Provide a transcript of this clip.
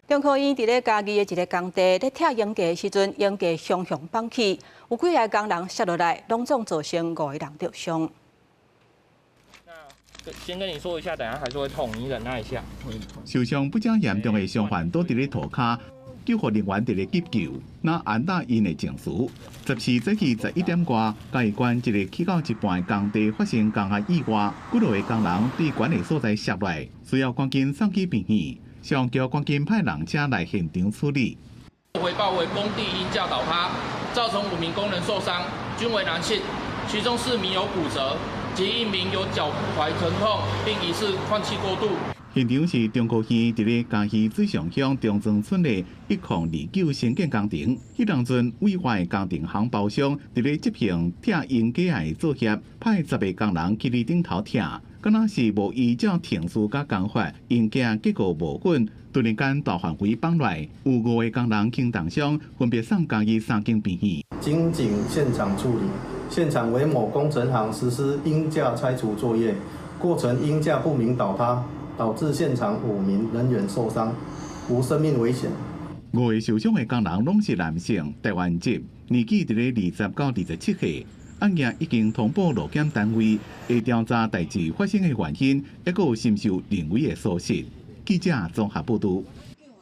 中科院佇咧嘉義的一个工地咧拆鷹架的時陣，鷹架雄雄放起，有幾个工人摔落來，攏總造成五个人著傷。先跟你說一下，等下還是會痛，你忍耐一下。受傷不遮嚴重的傷患倒佇咧塗跤，救護人員佇咧急救，那按打𪜶的情緒。14早起11點外，嘉義縣一个起到一半的工地發生工害意外，幾落個工人佇懸的所在摔落來，需要趕緊送去病院。消防局趕緊派人車來現場處理。回報為工地鷹架倒塌，造成五名工人受傷，均為男性，其中四名有骨折，及一名有腳踝疼痛，並疑似換氣過度。現場是中科院佇咧嘉義水上鄉中莊村的1029興建工程，彼當陣委外工程行包商佇咧執行拆鷹架的作業，派10個工人去佇頂頭拆，敢若是無依照程序佮工法，鷹架結構無穩，突然間大範圍放落來，有五個工人輕重傷，分別送嘉義三間病院。經警現場處理，現場為某工程行實施鷹架拆除作業，過程鷹架不明倒塌，導致現場五名人員受傷，無生命危險。五個受傷的工人攏是男性，台灣籍，年紀佇咧20到27歲。案件已經通報勞檢單位，會調查代誌發生的原因，抑閣有是毋是有人為的疏失。記者綜合報導。